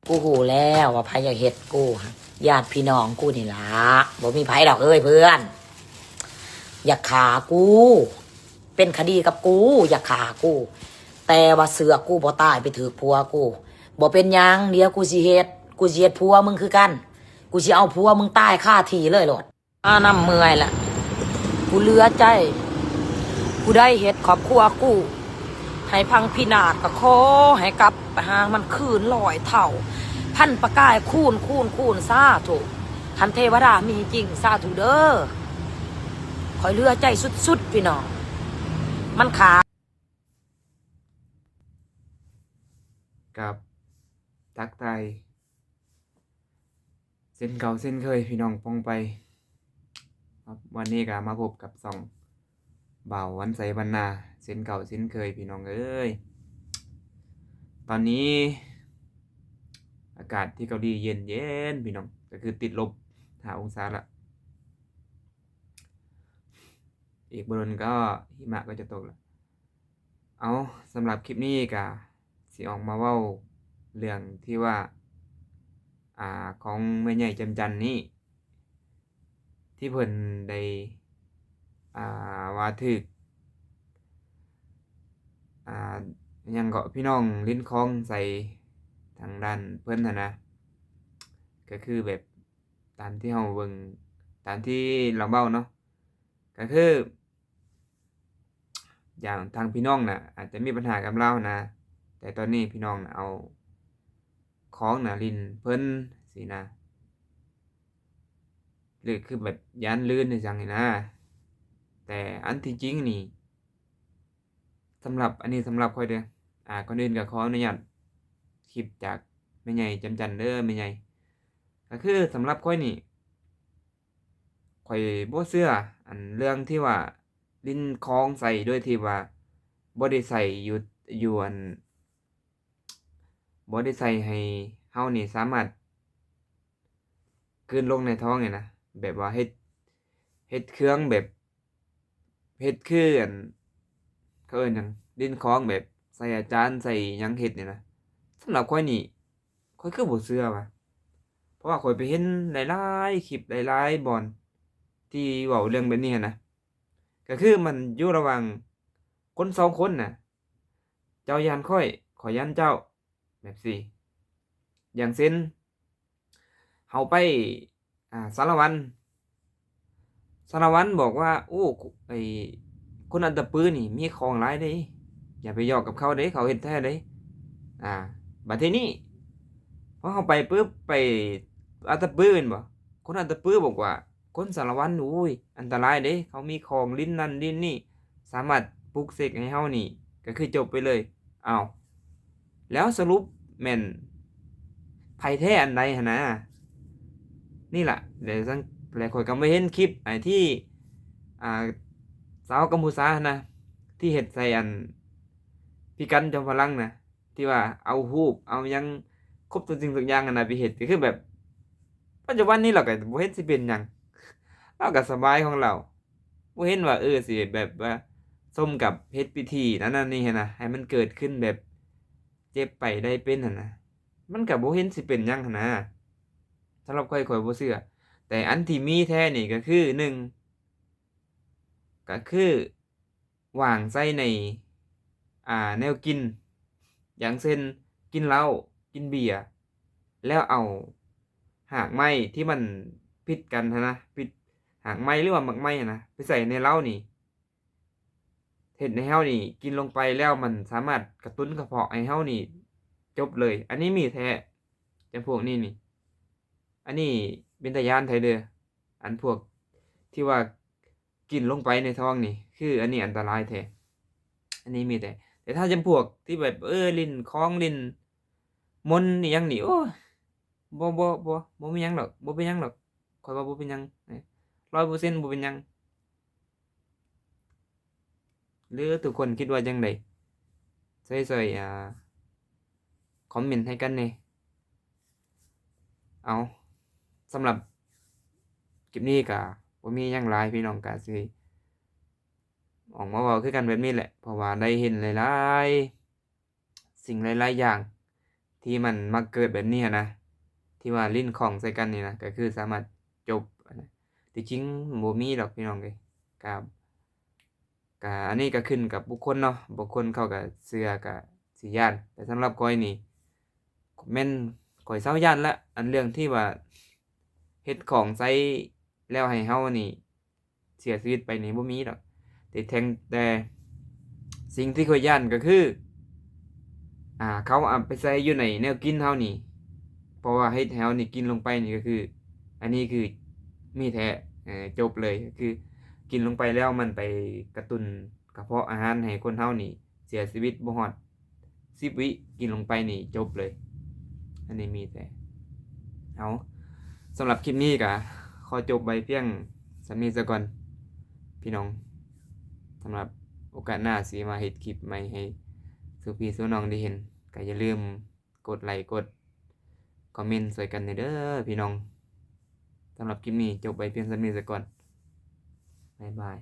ກູຮູ້ແລ້ວວ່າໃຜຢາກເຮັດກູ ຍາດພີ່ນ້ອງກູນີ້ລະ. ບໍ່ມີໃຜດອກເອີຍເພື່ອນ ຢາກຂ້າກູ ເປັນຄະດີກັບກູ, ຢາກຂ້າກູ, ແຕ່ວ່າເຊືອກກູບໍ່ຕາຍໄປຖືກຜົວກູ. ບໍ່ເປັນຫຍັງ, ດຽວກູຊິເຮັດ, ກູຊິເຮັດຜົວມຶງຄືກັນ. ກູຊິເອົາຜົວມຶງຕາຍຄາທີ່ເລີຍໂລດ. ອາ ນຳເມື່ອຍລະ ກູເຫຼືອໃຈ. ຜູ້ໃດເຮັດຄອບຄົວກູໃຫ້ພັງພິນາດ ກໍຂໍໃຫ້ກັບໄປຫາມັນຄືນຮ້ອຍເທົ່າພັນປະກາຍຄູນ, ຄູນ, ຄູນ. ສາທຸ. ຄັນເທວະດາມີຈິງ, ສາທຸເດີ. ຂ້ອຍເຫຼືອໃຈສຸດໆ ພີ່ນ້ອງ. ມັນຂາ ກັບ ທັກທາຍ ເຊັ່ນເກົ່າເຊັ່ນເຄີຍ ພີ່ນ້ອງປ້ອງໄປ. ວັນນີ້ກໍມາພົບກັບຊ່ອງບ່າວວັນໄຊບັນນາ ເຊັ່ນເກົ່າເຊັ່ນເຄີຍ ພີ່ນ້ອງເອີຍ. ຕອນນີ້ອາກາດທີ່ເກົາຫຼີເຢັນໆ ພີ່ນ້ອງ, ກໍຄືຕິດລົບຫ້າອົງສາລະ. ອີກບໍ່ດົນກໍຫິມະກໍຈະຕົກລະ. ເອົາ, ສຳລັບຄລິບນີ້ກະຊິອອກມາເວົ້າເລື່ອງທີ່ວ່າ ອ່າ ຂອງແມ່ໃຫຍ່ຈຳຈັນນີ້ ທີ່ເພິ່ນໄດ້ ອ່າ ວ່າຖືກ ອ່າ ຫຍັງເກາະ ພີ່ນ້ອງຫຼິ້ນຄອງໃສ່ທາງດ້ານເພິ່ນຫັ້ນນະ. ກໍຄືແບບຕາມທີ່ເຮົາເບິ່ງ ຕາມທີ່ລາວເວົ້າເນາະ, ກໍຄື ຢ່າງທາງພີ່ນ້ອງນະ ອາດຈະມີບັນຫາກັບລາວນະ, ແຕ່ຕອນນີ້ພີ່ນ້ອງນະເອົາຄອງນະຫຼິ້ນເພິ່ນຊີ້ນະ ຫຼືຄືແບບຢ້ານລື່ນອີ່ຫຍັງນີ້ນະ. ແຕ່ອັນທີ່ຈິງນີ້ ສຳລັບ ອັນນີ້ສຳລັບຂ້ອຍເດີ້. ອາ ກ່ອນອື່ນກໍຂໍອະນຸຍາດຄລິບຈາກແມ່ໃຫຍ່ຈຳຈັນເດີ້ ແມ່ໃຫຍ່. ກໍຄືສຳລັບຂ້ອຍນີ້ ຂ້ອຍບໍ່ເຊື່ອ ອັນເລື່ອງທີ່ວ່າຫຼິ້ນຄອງໃສ່ໂດຍທີ່ວ່າບໍ່ໄດ້ໃສ່ຢູ່ ຢູ່ອັນ ບໍ່ໄດ້ໃສ່ໃຫ້ເຮົານີ້ສາມາດກືນລົງໃນທ້ອງນີ້ນະ, ແບບວ່າເຮັດ ເຮັດເຄື່ອງແບບ ເຮັດຄືອັນ ເຂົາເອີ້ນຫຍັງ ຫຼິ້ນຄອງແບບໃສ່ອາຈານໃສ່ຫຍັງເຮັດນີ້ນະ. ສຳລັບຂ້ອຍນີ້ ຂ້ອຍຄືບໍ່ເຊື່ອວ່າ ເພາະວ່າຂ້ອຍໄປເຫັນຫຼາຍໆຄລິບ ຫຼາຍໆບ່ອນທີ່ເວົ້າເລື່ອງແບບນີ້ຫັ້ນນະ. ກໍຄືມັນຢູ່ລະຫວ່າງຄົນສອງຄົນນະ, ເຈົ້າຢ້ານຂ້ອຍ ຂ້ອຍຢ້ານເຈົ້າ ແບບຊີ້. ຢ່າງເຊັ່ນ ເຮົາໄປ ອ່າ ສາລະວັນ ສາລະວັນບອກວ່າ ໂອ້ ໄອ້ຄົນອັດຕະປືນີ້ມີຂອງຫຼາຍເດ້, ຢ່າໄປຫຍອກກັບເຂົາເດ້ ເຂົາເຮັດແທ້ເດ້. ອ່າ ບັດທີນີ້ ພໍເຮົາໄປປຶບ ໄປອັດຕະປືແມ່ນບໍ່, ຄົນອັດຕະປືບອກວ່າ ຄົນສາລະວັນ ໂອ້ຍ ອັນຕະລາຍເດ້ ເຂົາມີຂອງຫຼິ້ນນັ້ນຫຼິ້ນນີ້ ສາມາດປຸກເສກໃຫ້ເຮົານີ້ ກໍຄືຈົບໄປເລີຍ. ອ້າວ ແລ້ວສະຫຼຸບແມ່ນໃຜແທ້ອັນໃດຫັ້ນນະ? ນີ້ລະ ແລ້ວຈັ່ງ ແລ້ວຂ້ອຍກໍມາເຫັນຄລິບໄອ້ທີ່ ອ່າ ຊາວກຳປູຊາຫັ້ນນະ ທີ່ເຮັດໃສ່ອັນ ພິກັນ ຈອມພະລັງນະ ທີ່ວ່າເອົາຮູບ ເອົາຫຍັງ ຄົບທຸກສິ່ງທຸກຢ່າງຫັ້ນນະ ໄປເຮັດ. ກໍຄືແບບ ປັດຈຸບັນນີ້ລາວກໍບໍ່ເຫັນຊິເປັນຫຍັງ, ລາວກໍສະບາຍຂອງລາວ. ບໍ່ເຫັນວ່າ ເອີ ຊິແບບວ່າສົມກັບເຮັດພິທີນັ້ນນັ້ນນີ້ຫັ້ນນະ ໃຫ້ມັນເກີດຂຶ້ນແບບເຈັບໄປໄດ້ເປັນຫັ້ນນະ, ມັນກໍບໍ່ເຫັນຊິເປັນຫຍັງຫັ້ນນະ. ສຳລັບຂ້ອຍ ຂ້ອຍບໍ່ເຊື່ອ. ແຕ່ອັນທີ່ມີແທ້ນີ້ກໍຄື ໜຶ່ງ ກໍຄື ວາງໃສ່ໃນ ອ່າ ແນວກິນ ຢ່າງເຊັ່ນ ກິນເຫຼົ້າ ກິນເບຍ ແລ້ວເອົາຫາກໄມ້ທີ່ມັນຜິດກັນຫັ້ນນະ ຜິດ ຫາກໄມ້ ຫຼືວ່າໝາກໄມ້ຫັ້ນນະ ໄປໃສ່ໃນເຫຼົ້ານີ້ ເຮັດໃຫ້ເຮົານີ້ກິນລົງໄປແລ້ວມັນສາມາດກະຕຸ້ນກະເພາະໃຫ້ເຮົານີ້ຈົບເລີຍ. ອັນນີ້ມີແທ້ ຈຳພວກນີ້ນີ້ ອັນນີ້ເປັນຕາຢ້ານແທ້ເດີ້. ອັນພວກທີ່ວ່າກິນລົງໄປໃນທ້ອງນີ້ ຄືອັນນີ້ອັນຕະລາຍແທ້ ອັນນີ້ມີແທ້. ແຕ່ຖ້າຈຳພວກທີ່ແບບ ເອີ ຫຼິ້ນຄອງຫຼິ້ນມົນອີ່ຫຍັງນີ້ ໂອ້ຍ ບໍ່ ບໍ່ ບໍ່ ບໍ່ມີຫຍັງດອກ ບໍ່ເປັນຫຍັງດອກ ຂ້ອຍວ່າບໍ່ເປັນຫຍັງ ຮ້ອຍເປີເຊັນບໍ່ເປັນຫຍັງ. ຫຼືທຸກຄົນຄິດວ່າຈັ່ງໃດ? ຊ່ວຍ ຊ່ວຍ ອ່າ ຄອມເມັນໃຫ້ກັນແດ່. ເອົາ ສຳລັບຄລິບນີ້ກະບໍ່ມີຫຍັງຫຼາຍ ພີ່ນ້ອງກະຊິອອກມາເວົ້າຄືກັນແບບນີ້ແຫຼະ ເພາະວ່າໄດ້ເຫັນຫຼາຍໆ ສິ່ງຫຼາຍໆຢ່າງ ທີ່ມັນມັກເກີດແບບນີ້ຫັ້ນນະ ທີ່ວ່າຫຼິ້ນຂອງໃສ່ກັນນີ້ນະ ກໍຄືສາມາດຈົບ. ທີ່ຈິງບໍ່ມີດອກພີ່ນ້ອງເອີຍ ກໍ ກໍອັນນີ້ກໍຂຶ້ນກັບບຸກຄົນເນາະ ບາງຄົນເຂົາກໍເຊື່ອກໍຊິຢ້ານ ແຕ່ສຳລັບຂ້ອຍນີ້ ແມ່ນຂ້ອຍເຊົາຢ້ານລະ ອັນເລື່ອງທີ່ວ່າເຮັດຂອງໃສ່ແລ້ວໃຫ້ເຮົານີ້ເສຍຊີວິດໄປນີ້ບໍ່ມີດອກ ແຕ່ແທງ ແຕ່ສິ່ງທີ່ຂ້ອຍຢ້ານກໍຄື ອ່າ ເຂົາເອົາໄປໃສ່ຢູ່ໃນແນວກິນເຮົານີ້ ເພາະວ່າເຮັດໃຫ້ເຮົານີ້ກິນລົງໄປນີ້ກໍຄື ອັນນີ້ຄືມີແທ້ ເອີ ຈົບເລີຍ ກໍຄືກິນລົງໄປແລ້ວມັນໄປກະຕຸ້ນກະເພາະອາຫານໃຫ້ຄົນເຮົານີ້ເສຍຊີວິດບໍ່ຮອດສິບວິ ກິນລົງໄປນີ້ຈົບເລີຍ ອັນນີ້ມີແທ້. ເອົາ ສຳລັບຄລິບນີ້ກໍຂໍຈົບໄວ້ພຽງສ່ຳນີ້ສາກ່ອນພີ່ນ້ອງ ສຳລັບໂອກາດໜ້າຊິມາເຮັດຄລິບໃໝ່ໃຫ້ສູ່ພີ່ສູ່ນ້ອງໄດ້ເຫັນ ກໍຢ່າລືມກົດໄລກົດຄອມເມັນຊ່ວຍກັນແດ່ເດີພີ່ນ້ອງ. ສຳລັບຄລິບນີ້ຈົບໄວ້ພຽງສ່ຳນີ້ສາກ່ອນ ບາຍບາຍ.